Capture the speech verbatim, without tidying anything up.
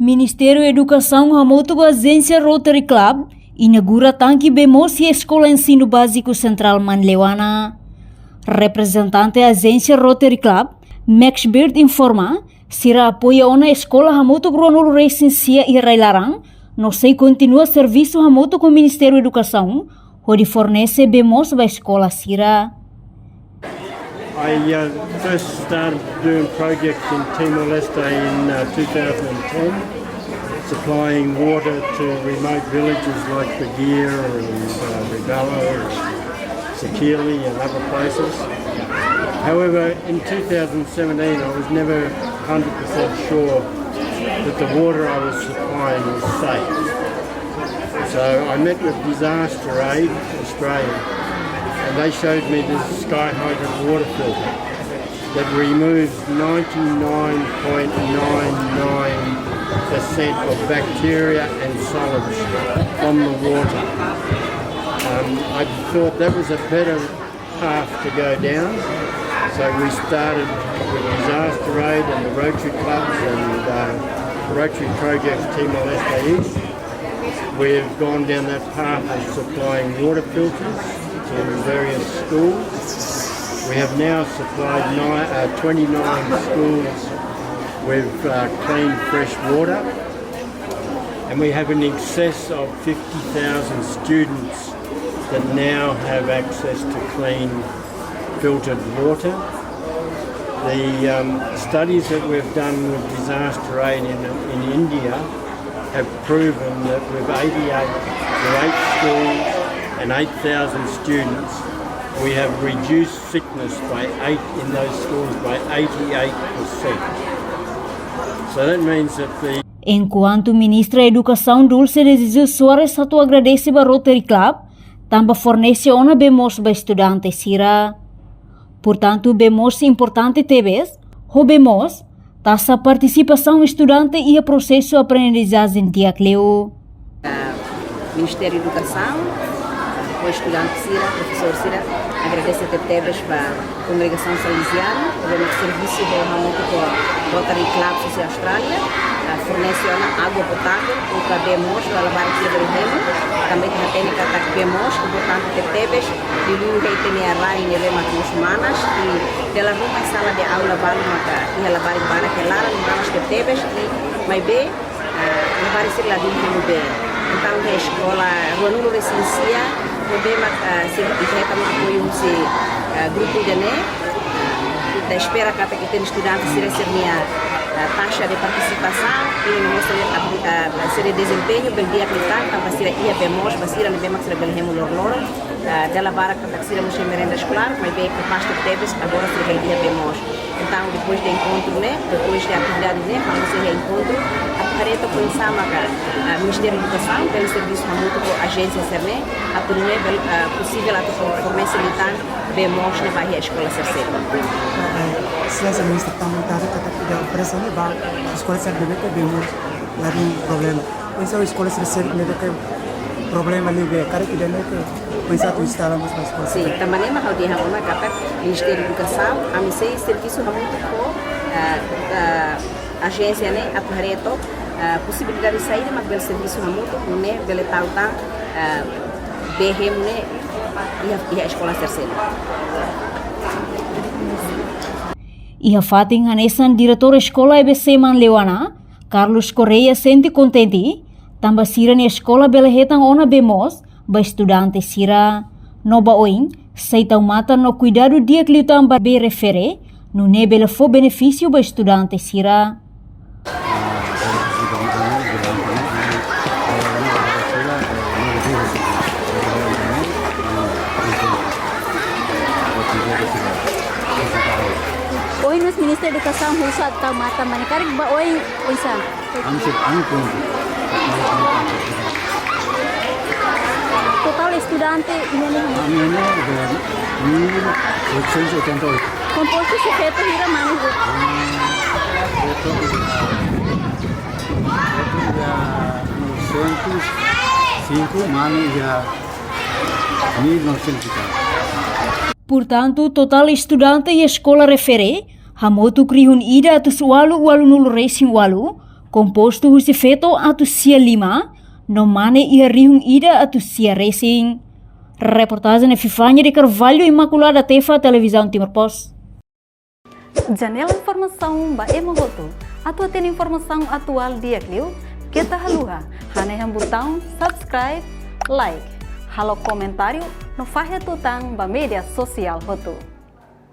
Ministériu Edukasaun hamutuk ho Ajénsia Rotary Club inaugura tanke bee moos iha Eskola Ensinu Báziku Sentrál Manleuana. Reprezentante Ajénsia Rotary Club, Max Bird, informa, sira apoia ona eskola hamutuk ruanulu resin sia iha rai-laran, no sei kontinua servisu hamutuk ho Ministériu Edukasaun, hodi fornese bee moos ba eskola sira. I uh, first started doing projects in Timor-Leste in uh, two thousand ten, supplying water to remote villages like Bagira and uh, Rebala, Sakili and other places. However, in two thousand seventeen, I was never one hundred percent sure that the water I was supplying was safe. So I met with Disaster Aid Australia, and they showed me this sky hydrant water filter that removes ninety-nine point nine nine percent of bacteria and solids from the water. Um, I thought that was a better path to go down. So we started with Disaster Aid and the Rotary Clubs and uh, Rotary Projects Timor-Leste East. We've gone down that path of supplying water filters to various schools. We have now supplied nine, uh, twenty-nine schools with uh, clean, fresh water. And we have in excess of fifty thousand students that now have access to clean, filtered water. The um, studies that we've done with Disaster Aid in, in India have proven that with eighty-eight, with eight schools and eight thousand students, we have reduced sickness by eight in those schools by eighty-eight percent. So that means that the Enkuantu Ministra Edukasaun Dulce de Jesus Soares atu agradese ba Rotary Club, tanba fornese ona bee moos ba estudante sira. Portantu, bee moos importante tebes, ho bee moos, taxa partisipasaun estudante iha prosesu aprendizajen di'ak liu. Ah, Ministériu Edukasaun, ho estudante sira, profesór sira, agradese tebetebes ba kongregasaun Salesianu, tanba servisu ho hamutuk ho Rotary Club Sisi Austrália, ah, fornese ona água potável, ou ka bee moos, ba labarik sira bele hemu, tanba ita hatene katak bee moos importante tebetebes, liuliu iha ita-nia rai ne'ebé mak mós manas, i dala ruma sala de aula balu maka iha labarik barak iha laran, manas tebetebes, i maibé, ah, labarik sira ladún hemu bee. Entaun iha eskola ruanulu resin sia, ne'ebé mak, ah, sira hetan apoiu husi, ah, grupu ida-ne'e. Ita espera katak ita-nia estudante sira sira-nia, ah, taxa de partisipasaun, i no mós sira, ah, sira-nia dezempeñu bele di'ak liután, tanba sira iha bee moos ba sira ne'ebé mak sira bele hemu loroloron. Ah, dala barak katak sira mós iha merenda eskolár, maibé kapás tebetebes, agora sira bele iha bee moos. Entaun, depois de enkontru ne'e, depois de atividade ne'e, ha'u sei iha enkontru, atu haree took oinsá maka, ah, Ministériu Edukasaun bele servisu hamutuk ho ajénsia sira-ne'e, atu nune'e bele, ah, posivel atu for-, fornese liután bee moos ne'e ba iha eskola sira seluk. Eh, Exelénsia Ministra, tanba ita haree katak ita oferese ne'e ba eskola sira ne'ebé ke bee moos ladún problema. Oinsá eskola sira seluk ne'ebé ke problema liu bee, karik ida-ne'e ke oinsá atu instala mós ba eskola sira. Sin, tanba ne'e mak ha'u dehan ona katak Ministériu Edukasaun, ami sei servisu hamutuk ho, ah, ah, ajénsia ne'e atu haree took, ah, posibilidade saida mak bele servisu hamutuk, nune'e bele tau tan, ah, bee hemu ne'e iha, iha eskola sira seluk. Iha fatin hanesan, Diretór Eskola E B C Manleuana, Carlos Correia, sente kontente tanba sira-nia eskola bele hetan ona bee moos ba estudante sira. No ba oin, sei tau matan no kuidadu di'ak liután ba bee refere, nune'e bele fó benefísiu ba estudante sira. Ohin mós Ministra Edukasaun husu atu tau matan ba ne'e, karik ba oin oinsá? Ami sei, ami prontu. Totál estudante iha ne'e? Ami iha ne'e mil oitocentos e oitenta e oito. Kompostu husi feto hira, mane hira? Ah, feto iha, feto iha novecentos e cinco, mane iha mil novecentos e tal. Portantu, totál estudante iha eskola refere hamutuk rihun ida atus ualu ualunulu resin ualu, kompostu husi feto atus sia lima, no mane iha rihun ida atus sia resin. Reportajen Epifania de Carvalho Imaculada Tefa, Televizaun Timor Post. Janela informasaun ba ema hotu. Atu hatene informasaun atuál di'ak liu, keta haluha hanehan butaun subscribe, like, halo komentáriu no fahe tutan ba média sosiál hotu.